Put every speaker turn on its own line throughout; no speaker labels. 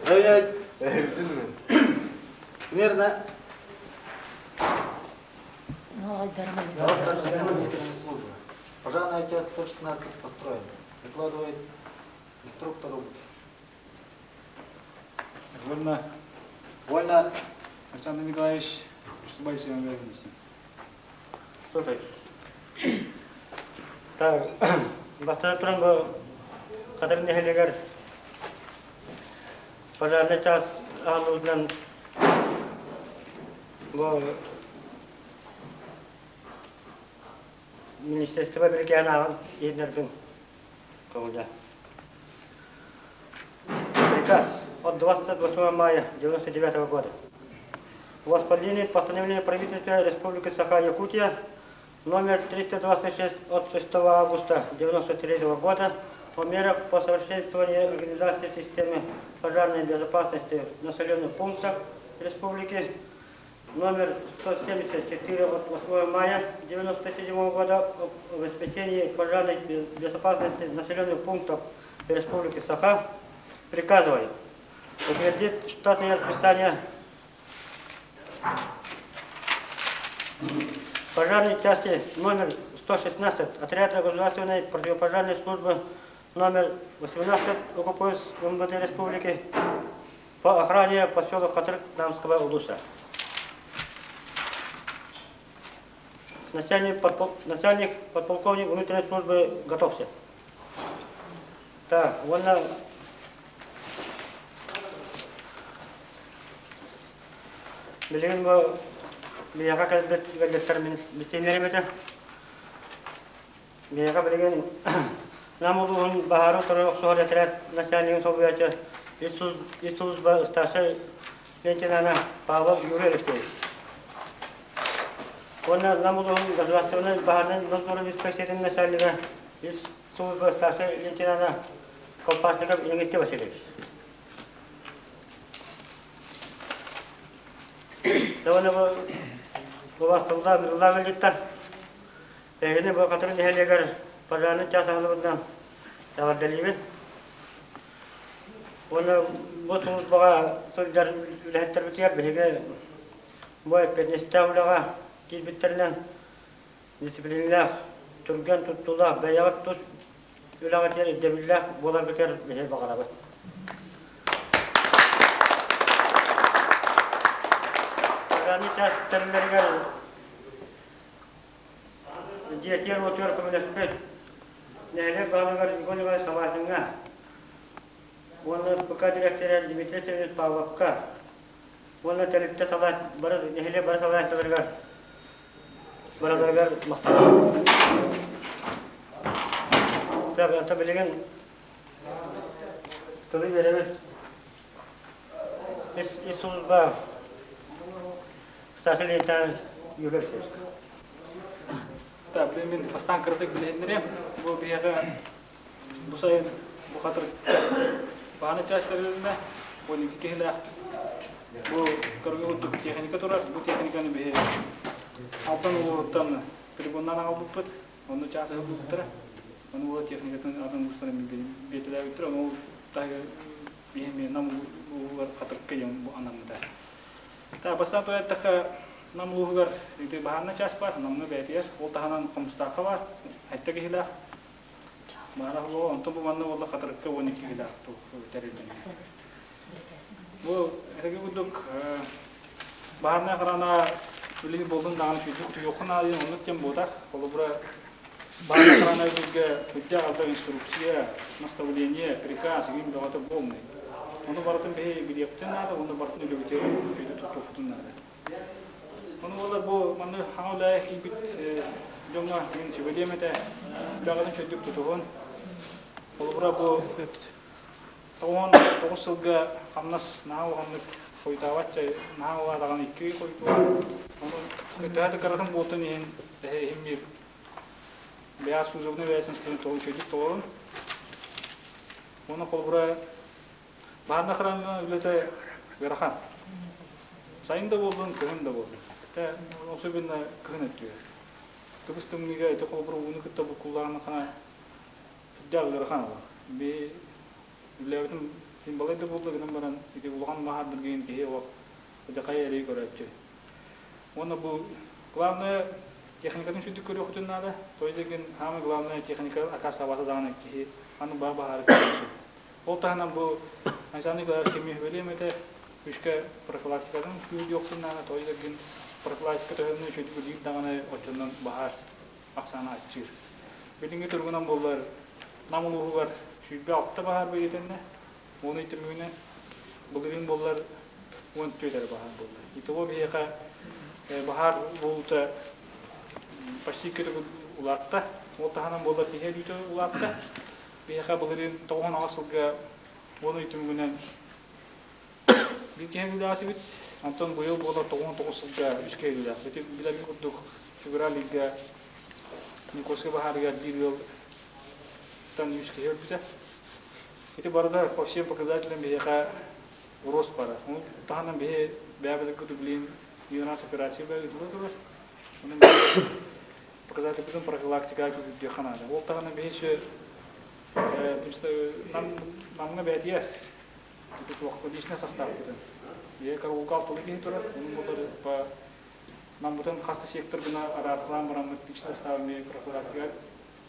Стоять! Смирно! Пожарная часть 116 построена. Докладывает инструктор Робот.
Вольно.
Вольно.
Александр Николаевич, приступайте к своим обязанностям.
Слушай. Так, бастатан туран бу Хатырык нэһилиэгэр пожарнай чаас аһыллыбытынан бу министерство бирикэһин ааҕан иһитинэрбин көҥүлэ. Приказ от 28 мая 1999 года. Воспаление постановление правительства Республики Саха-Якутия номер 326 от 6 августа 1993 года о мерах по совершенствованию организации системы пожарной безопасности в населенных пунктах республики номер 174 от 8 мая 1997 года об обеспечении пожарной безопасности населенных пунктов Республики Саха приказываю утвердить штатное расписание пожарной части номер 116 отряда государственной противопожарной службы номер 18 УКПС МВД Республики по охране поселок Хатырык Намского улуса. Начальник, подпол... начальник подполковник внутренней службы готовься. Так, уонна билигин бу биһиэхэ кэлбит ыалдьыттар мин битииннэрим этэ. Биһиэхэ билигин Нам улууһун баһаары утары охсуһар этэрээт начальнигын солбуйааччы ис служба старшай лейтенана Павлов Юрий Алексеевич. Уонна Нам улууһун государственнай баһаарынай надзорун инспекциятын начальнига ис служба старшай лейтенана Колпашников Иннокентий Васильевич. Довольно бу Мырыллаабыллыттар Эһигини бу Хатырык нэһилиэгэр пожарнай чаас аһылыбытынан эҕэрдэлиибин. Уонна бу службаҕа сылдьар үлэһиттэрбитигэр биһиги бу эппиэтинэстээх үлэҕэ киирбиттэринэн дисциплинэлээх, түргэн туттуулаах, бэйэҕит тус үлэҕитигэр ирдэбиллээх буоларгытыгар биһиги баҕарабыт. Пожарнай чаас тэриллэригэр Дьиэтигэр-уотугар көмөлөспүт нэһилиэк баһылыгар Егор Николаевич Салатиҥҥа уонна ПК дириэктэрэ Дмитрий Семенович Павловка уонна тэрилтэ салаат бары нэһилиэк бары салайааччыларыгар барыларыгар махтанабын. Так, это билигин тылы биэрэбит. Ис, ис служба Старший лейтенант Юрий Алексеевич.
Так, мин бастаан кыратык билиһиннэриэм. Бу биһиэхэ бу сайын бу хатырыкка бааны часть тэрилиннэ. 12 киһилээх. Бу көрүҥү курдук техника турар. Бу техниканы биһи Алтан улууһуттан полигоннан аҕалбыппыт. Онно чаас ыһыллыбыттара. Ону ол техникатын атын улуустарын биэтэлээбиттэр. Ону ол таһыгар биһи Нам улууһугар хатырыкка диэн бу анаммыта. Бастаан туран эттэххэ, Нам улууһугар ити баһаарынай чаас баар, Намҥа бэйэтигэр. Ол таһынан Хомустаахха баар, сэттэ киһилээх. Баара суоҕа, онтон бу манна буолла Хатырыкка 12 киһилээх тэрилтэ. Бу эһиги курдук баһаарынай охрана үлэһи буоллун даҕаны үчүгэйдик утуйуоххун аайы оннук диэн буотах. Холобура, баһаарынай охрана үлэлииргэ үрдээх элбэх инструкция, наставление, приказ игин бөҕөтө буолмай. Ону барытын биһи билиэхпитин наада, уонна барытын үлэбитигэр үчүгэйдик туттуохпутун наада. Ону буоллар бу манна хаҥа үлэҕэ киирбит дьоҥҥо мин сүбэлиэм этэ, үлэҕитин үчүгэйдик тутуһун. Холобура бу 99 сылга хамнас наһаа улаханнык хойутаабат наһаа улаатаҕын икки ый хойутуо. Ону төһө да кыратын буолтун иһин эһэ иһин биир бэйэ служебнай обязанностарын үчүгэйдик толорун. Уонна холобура баһаарынай охрана үлэтэ ыарахан. Сайын да буоллун, кыһын да буоллун. Тэ особенно кыһын өттүгэр. Тыбыс тымныыга ити холобура ууну кытта буккуллаҕына сүрдээх ыарахан олох. Би үлээбитим Син балай да буолла гынан баран ити улахан баһаардарга киһи олох дьакай эрэй көрөөччү. Уонна бу главное техникатын сүрдүк көрүөхүтүн наада. Той деген самое главное техника акаасабата даҕаны киһи аны баа баһаары көрөөччү. Ол таһынан бу Айсен Николаевич кими сүбэлиэм этэ, күүскэ профилактикатын күүһүрдүөхпүн наада. Той деген профилактика төһөннө үчүгэй үлэлиир даҕаны оччонон баһаар ахсаана аччыыр. Билиҥҥи туругунан буоллар Нам улууһугар 26 баһаар бэлиэтэннэ. Уон ый түмүгүнэн былырыын буоллар 14 эрэ баһаар буолла. Итого биһиэхэ баһаар буолуута почти икки улаатта. Ол таһынан буоллар киһи өлүүтэ улаатта. Биһиэхэ былырыын 98 сылга 10 ый түмүгүнэн биир киһи өлүүлээх Онтон быйыл буолар 99 сылга үс киһи өлүүлээх. Ити билэргит курдук февраль ыйга Никольскай баһаарыгар биир ыал үс киһи өлбүтэ. Ити барыта по всем показателям биһиэхэ рост барар. Ону таһынан биһи бэйэбит билин 12 операция ыытылла турар. Онон показатель профилактика күүрдүөххэ наада. Ол таһынан биһи еще намҥа бээтиэ личный состав бүтүн. Биһи караулга алтылы киһи турар. Onun булар по намбытын хаста сектор гына араарталаан бараммыт личный состав профилактика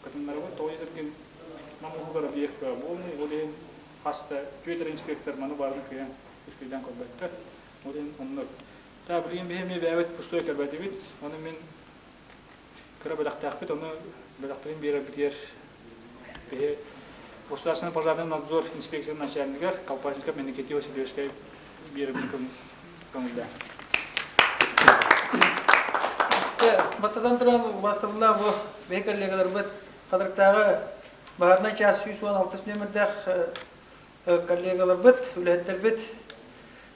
кытыннарабыт. Тоҕо диэтэргин нам уһугар объект буолнай, ол иһин хаста түөрт эрэ инспектор маны баарын кыайан үскүйдэн көрбөттөр. Ол иһин оннук. Та билигин биһи эмиэ бэйэбит пустой кэлбэтибит. Ону мин кыра бэлэхтээхпит, ону бэлэхпитин биэрэрбитигэр биһи Государственный пожарный надзор инспекциятын начальнигар Колпашников Менекетий Васильевичка биэрэрбин көҥүллээн.
Бастатан туран, убаастабыллаах бу биһи коллегаларбыт Хатырыктааҕы баһаарынай чаас 116 нүөмэрдээх коллегаларбыт, үлэһиттэрбит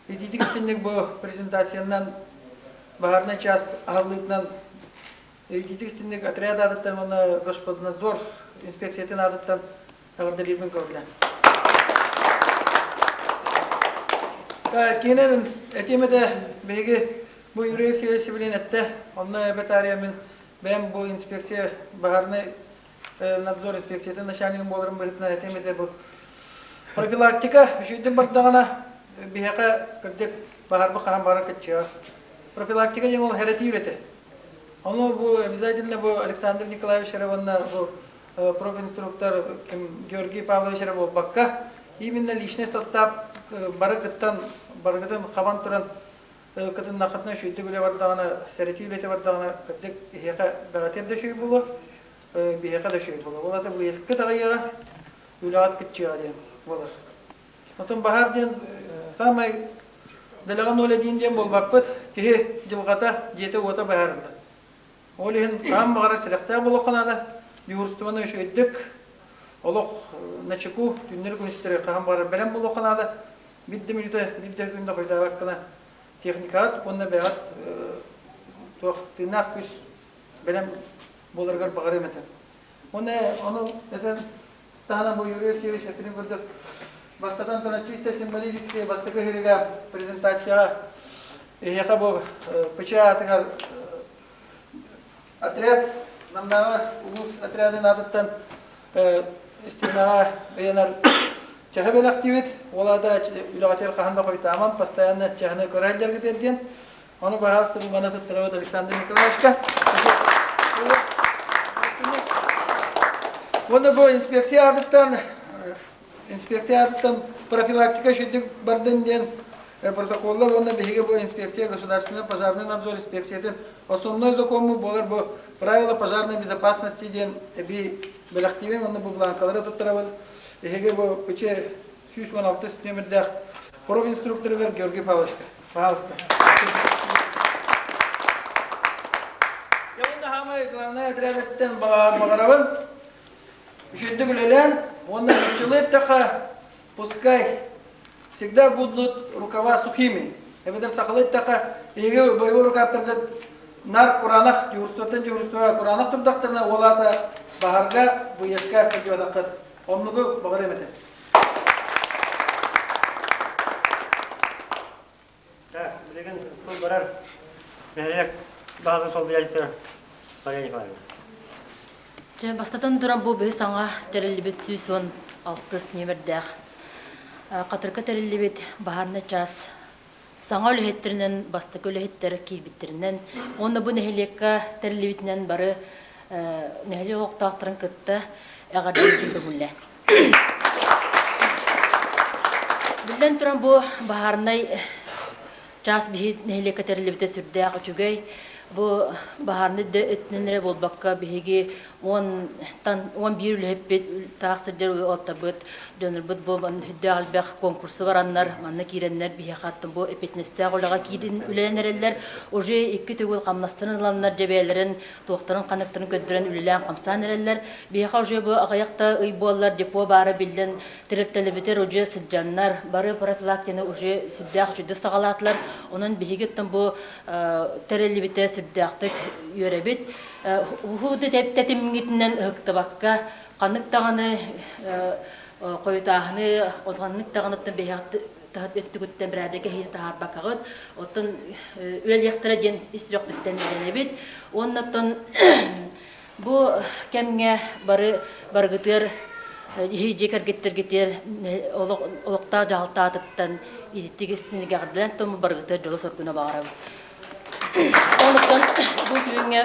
итиитик истинник бу презентациянан баһаарынай чаас аһыллыытынан итиитик истинник отряд аатыттан уонна Господнадзор инспекциятын аатыттан эҕэрдэлиирбин көҕүлээн. Киинэн этиэм этэ биһиги бу Юрий Алексеевич билин эттэ, онно эбэ таарыйа мин бэйэм бу инспекция баһаарынай надзор инспекциятын начальнигын буоларым быһыытынан этиэм этэ бу профилактика үчүгэйдик бардаҕына биһиэхэ кырдьык баһаарбыт хаһан баҕарар кыччыаҕа. Профилактика диэн ол хэрэтии үлэтэ. Ону бу обязательно бу Александр Николаевич эрэ уонна бу профинструктор Георгий Павлович эрэ буолбакка, именно личный состав бары кыттан, барыгытын хабан туран кытыннаххытына үчүгэйдик үлэ бардаҕына, сэрэтии үлэтэ бардаҕына, кырдьык эһиэхэ бэҕэтиэр да үчүгэй буолуо, биһиэхэ да үчүгэй буолуо. Ол аата выездкыт аҕыйаҕа, үлэҕит кыччыаҕа диэн буолар. Отон баһаар диэн самай дэлэҕэ 0,1 диэн буолбаппыт, киһи дьылҕата, дьиэтэ-уота быһаарыллар. Ол иһин хаһан баҕарар сэрэхтээх буолуохха наада. Дежурствоны үчүгэйдик, олох начеку, түүннэри-күнүстэри хаһан баҕарар бэлэм буолуохха наада. Биир да мүнүүтэ, биир да күн да хойутаабаккына техникаҕыт уонна бэйэҕит туох тыыннаах күүс бэлэм буоларыгар баҕарыам этэ. Уонна ону этэн таһынан бу Юрий Алексеевич эппитин курдук бастатан туран чисто символически бастакы ыһыыга презентацияҕа эһиэхэ бу ПЧ аатыгар отряд Намнааҕы улуус отрядын аатыттан истиэнэҕэ ыйанар чаһы бэлэхтиибит. Ол аата үлэҕитигэр хаһан да хойутааман, постоянно чаһыны көрө сылдьаргытыгар диэн. Ону баһаалыста бу маны туттарабыт Александр Николаевичка. Уонна бу инспекция аатыттан инспекция аатыттан профилактика үчүгдүк бардын диэн протоколлар уонна биһиги бу инспекция государственный пожарный надзор инспекциятын основной закоммут буолар бу правила пожарной безопасности диэн эбии бэлэхтиибин уонна бу бланкалары туттарабын. Эһиги бу ПЧ 116 нөмірдээх профинструкторыгар Георгий Павловичка. Пожалуйста. Уонна хаамай главное отрядыттан баҕарабын. Үчүгдүк үлэлээн, уонна нууччалыы эттэххэ, пускай всегда будут рукава сухими. Эбэтэр сахалыы эттэххэ, эһиги боевой рукавтаргыт нар кураанах дежурствоттан дежурствоҕа кураанах турдахтарына, ол аата баһарга, выездка сылдьыбатаххыт. Оннугу баҕарыам этэ.
Так, билигин сыл барар нэһилиэк баһылыгын солбуйааччыта Мария Николаевна.
Дьэ, бастатан туран бу биһи саҥа тэриллибит 116 нүөмэрдээх. Хатырыкка тэриллибит баһаарынай чаас саҥа үлэһиттэринэн бастакы үлэһиттэр киирбиттэринэн уонна бу нэһилиэккэ тэриллибитинэн бары нэһилиэк олохтоохторун кытта эҕэрдэлиирин көҥүллээ. Биллэн туран бу баһаарынай Чаас биһи нэһилиэккэ тэриллибитэ сүрдээх үчүгэй. Бу баһаарынай да өттүнэн эрэ буолбакка, биһиги уонтан 11 үлэһиппит таах сылдьар уолаттарбыт, дьоннорбут бу сүрдээх элбэх конкурсу бараннар, манна киирэннэр биһиэхэ аттан бу эппиэтинэстээх үлэҕэ киирин үлэлээн эрэллэр. Уже икки төгүл хамнастарын ыланнар, дьэбээлэрин, туохтарын ханыктарын көрдөрөн үлэлээн-хамсаан эрэллэр. Биһиэхэ уже бу аҕыйах да ый буоллар депо баара биллэн Тэрилтэлэбитэр уже сылдьаннар, бары профилактиканы уже сүрдээх үчүгдүк саҕалаатылар. Онон биһиги оттон бу тэриллибитэ сүрдээхтик үөрэбит. Уһуу тэтимҥитинэн ыһыктыбакка, ханнык даҕаны хойутааһыны, ханнык даҕаны оттон биһиэхэ өттүгүттэн бэрээдэк эһиини таһаарбаккаҕыт, оттон үлэлиэхтэрэ диэн ис сүрэхпиттэн эрэнэбит. Уонна оттон Бу кэмҥэ бары барыгытыгар дьиэ кэргэттэргитигэр олохтоох дьаһалтаатыттан ититтик истинигэҕирдэнэн тому барыгытыгар дьолу-соргуну баҕарабын. Онуттан бу күҥҥэ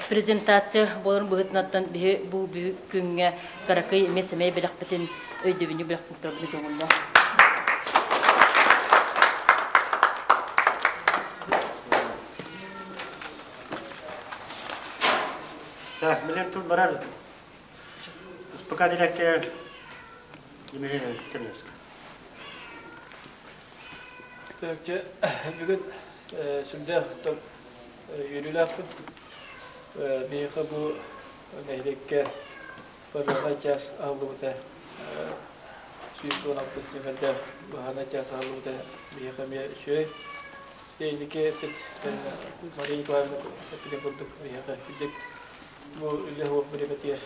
презентация буоларын быһыытынан биһи бу күҥҥэ кыракый эмиэ сэмэй бэлэхпитин өйдөбүнньүк бэлэхпитин турарбыт көҥүллээх.
Так, билэр тыл барар СПК директора Дмитрий Черневский.
Так, дьэ, бүгүн сүрдээх үөрүүлээхпин. Биһиэхэ бу нэһилиэккэ баһаарынай чаас аһыллыбыта 116 нүөмэрдээх баһаарынай чаас аһыллыбыта биһиэхэ эмиэ үчүгэй. Инники эппит Мария Николаевна эппитин курдук биһиэхэ кырдьык бу үлэ суох бириэмэтигэр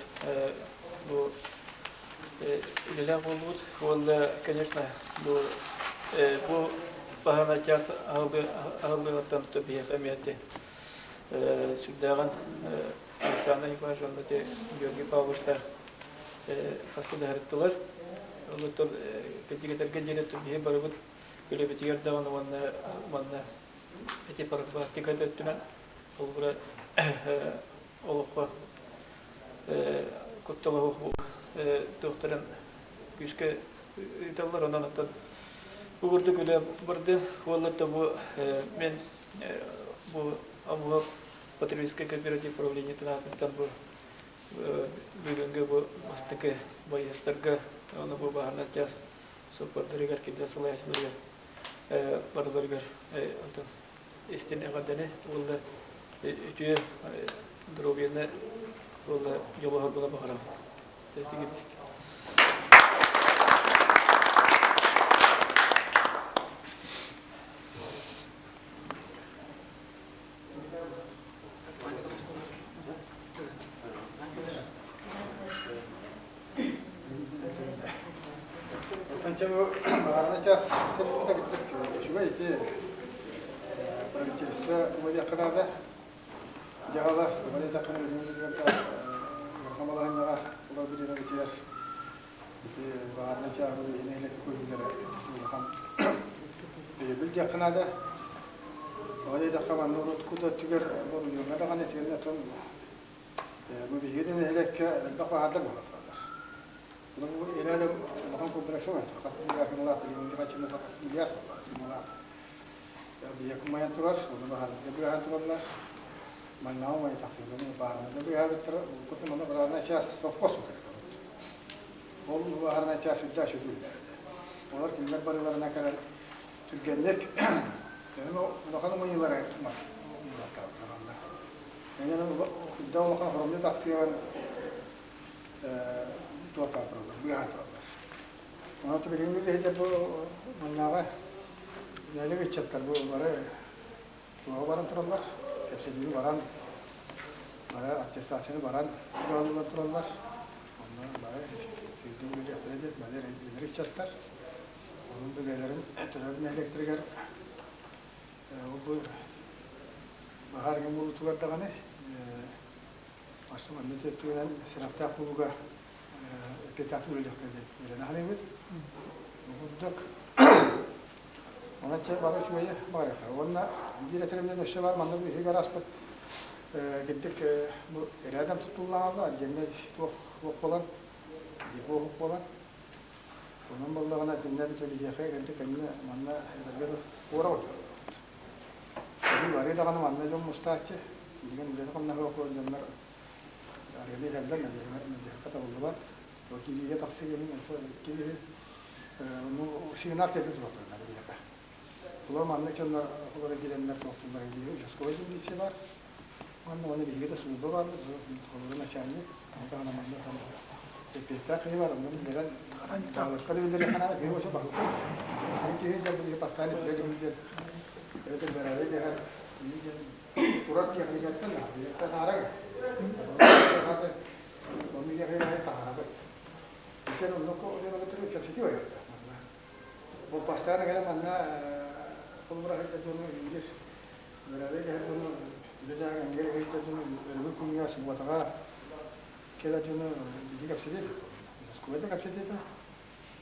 бу үлэлээх буоллубут. Уонна, конечно, бу бу баһаарынай чаас аһыллыаҕыттан биһиэхэ эмиэ ити сүрдээҕин Александр Николаевич уонна ити Георгий Павловичтаах хаста да ыһырыттылар. Оннуттан кырдьык этэргэ диэри биһи барыбыт үлэбитигэр даҕаны уонна манна ити профилактика өттүнэн холобура олоххо куттала туохтарын күүскэ ыыталлар онон оттон бу курдук үлэ барды уонна бу мен бу Амуһап патриотическай кооператив управлениетын аатыттан бу бүгүҥҥү бу бастакы байыастарга уонна бу баһаарынай чаас суоппардарыгар, кирдээх салайааччыларыгар барыларыгар онтон истин эҕэрдэни уонна үтүө доруобуйаны уонна дьолу-соргуну баҕарабын.
Оттон бу баҕарна час кэлбитэ үчүгэй ити правительство тугу наада дьаһала тугу диэтэххинэ улахан балаһыанньаҕа олорбут дьонобутугар ити баҕарна чааһы нэһилиэккэ көрүүлэрэ улахан өйөбүл диэххэ наада. Тоҕо диэтэххэ манна урут кут өттүгэр оройуоҥҥа даҕаны итиэннэ оттон Бу биһиги да нэһилиэккэ элбэх баһаардар буола тураллар. Бу ирээдэ улахан комплекс бар. Хас миллиард миллиард буолла. Биһиэхэ умайан турар, ону баһаарга быыһаан тураллар. Маннаҕа умайа тахсыыларын баһаарга быыһаабыттара. Уруккута манна баһаарынай чаас совхоз тутар. Ол баһаарынай чаас үрдээх үчүгэй үлэлээбитэ. Олор кинилэр барыларынан кэлэн түргэнник улахан умайыылары умулаттаабыттар. Үрдэ улахан хоромньу тахсыаҕын туохтаан тураллар, быыһаан тураллар. Онон билиҥҥи киһитэ бу маннааҕы нэһилиэк ыччаттар бу бары туоҕа баран тураллар, кэпсэтиини баран, бары аттестацияны баран туруоруллан тураллар. Онно бары сирдик үлэлиэхтэрэ диэн бары эдэр ыччаттар. Онон бэйэлэрин төрөөбүт нэһилиэктэригэр ол бу Баһаар гын буолуутугар даҕаны Марсым манна өттүгүнэн сэрэхтээх буолууга эппиэттээх үлэлиэхтэрэ диэн үөрэнэ саныыбыт. Курдук онон чэ бары үчүгэйи баҕарыахха. Уонна биир этэринэн өссө бар манна биһиги араспыт кирдик бу рядом тутуллаҕа отдельно туох буолан депо буолан онон буоллаҕына итиннэ битэ биһиэхэ кэлдик кэннэ манна эдэргэр куора Эбии барыы даҕаны манна дьон мустааччы, билигин үлэни хамнаһы окуон дьоннор арыгыны иһэллэр, мэлдьэһэккэ табыллыбат. Ол киириигэ тахсыы иһин өссө киһи ну сигнал кэлбит туруохтарына биһиэхэ. Олор маннык дьоннор олоро киирэннэр туохтууллар биһиги участковай милиция бар. Уонна уонна биһиги да служба бар, холобура начальник, ону таһынан манна там эппиэттээх киһи бар, онон биллэрэн баһылыкка да биллэриэххэ наада, киһи болсо баһылыкка. Киһи дьон биһиги постоянно билэр диэн эбэтэр бэрээдэк иһэр диэн турар техникаттан биһиэхэ таһаарар. Онну диэхэ таһаарабыт. Исен оннук дьону кэпсэтии барыахта. Ол постоянно кэлэн манна холобура сылдьар дьону биир бэрээдэк иһэр дьону үлэ дьааҥҥа сылдьар дьону өрөбүл күҥҥэ субуотаҕа кэлэр дьону биһиги кэпсэтиэ Москвада кэпсэтиэтэ.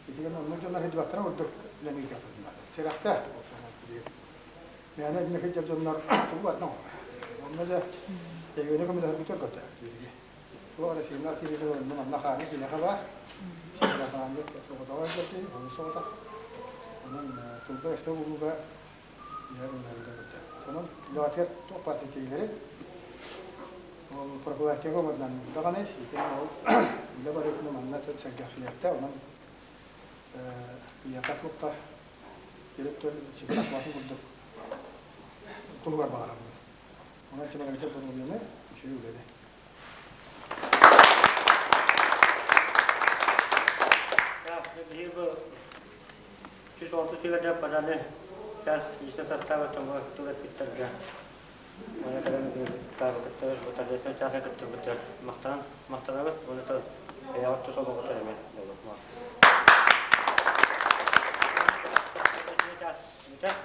Ити гына оннук дьоннор сылдьыбаттара ордук үлэни ыытыахтарын Сэрэхтээх Мээнэ итиннэ сылдьар дьоннор тугу барытын Онно дьэ эйгэни көмөлөһөрбүтүгэр көрдөһөр биһиги. Туох эрэ сигнал киирэрэ онно манна хааны киниэхэ баар. Хааны соҕотоҕо кэлтии, ону соҕотох. Онон тылга өстө булууга иһэр үлэлэргэ көрдөһөр. Сонун үлэҕитигэр туох баар ситиһиилэри ол профилактика даҕаны даҕаны итин ол үлэ барыытын манна сэргэхсийиэхтэ онон биһиэхэ туохха директор сибир ахматын курдук туһугар баҕарабын. Онон чебарыгыта доруобуйаны үчүгэй үлэни.
Биһиги бу 106 сүүрдэ пожарный час личный состава тоҥго тыл эппиттэргэ уонна кэлэн таабыкыттар бу торжественный чааска кыттыбыттар махтанан махтанабыт уонна тыл бэйэҕит тус олоҕутар эмэ буолуохма. Час бүтэр.